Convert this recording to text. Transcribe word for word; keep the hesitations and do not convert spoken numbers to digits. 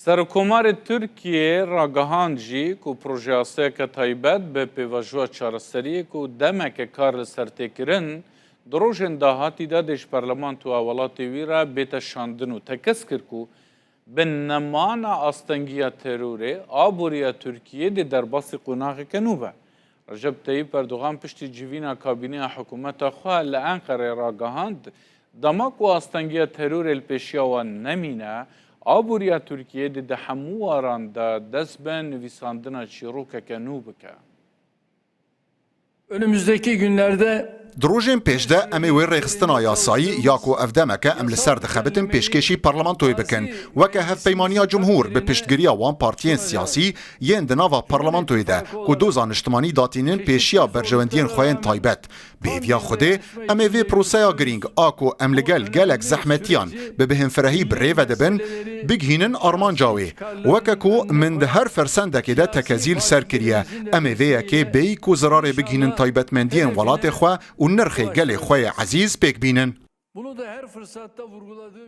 Serokkomarê Tirkiyê ragihand jî ku projeyasayeke taybet bi pêvajoya çareseriyê ku demeke kar li ser tê kirin, di rojên dahatî de dê ji parlamentoya welatê wî re bête şandin û tekez kir ku bi nemana astengiya terorê, aboriya Tirkiyê dê derbasî qonaxeke nû be. Recep Tayyip Erdogan piştî civîna kabîneya hikûmeta xwe li Enqereyê ragihand, dema ku astengiya terorê li pêşiya wan nemîne, aboriya Tirkiyê dê di hemû waran de dest bi nivîsandina çîrokeke nû bike. Önümüzdeki günlerde Di rojên pêş de em ê wê rêxistina yasayî ya ku ev demeke em li ser dixebitin pêşkêşî parlamentoyê bikin. Weke Hevpeymaniya Cumhûr bi piştgiriya wan partiyên siyasî yên di nava parlamentoyê de ku doza niştimanî datînin pêşiya berjewendiyên xwe yên taybet. Bi hêviya Xwedê em ê vê proseya girîng a ku em li gel gelek zehmetiyan bi bêhnfirehî bi rê ve dibin, bigihînin armanca wê. Weke ku min di her fersendekê de tekezî li ser kiriye, em ê vê yekê bêyî ku zirarê bigihînin taybetmendiyên welatê xwe û nirxê gelê xwe yê ezîz pêk bînin. Bunu da her fırsatta vurguladı.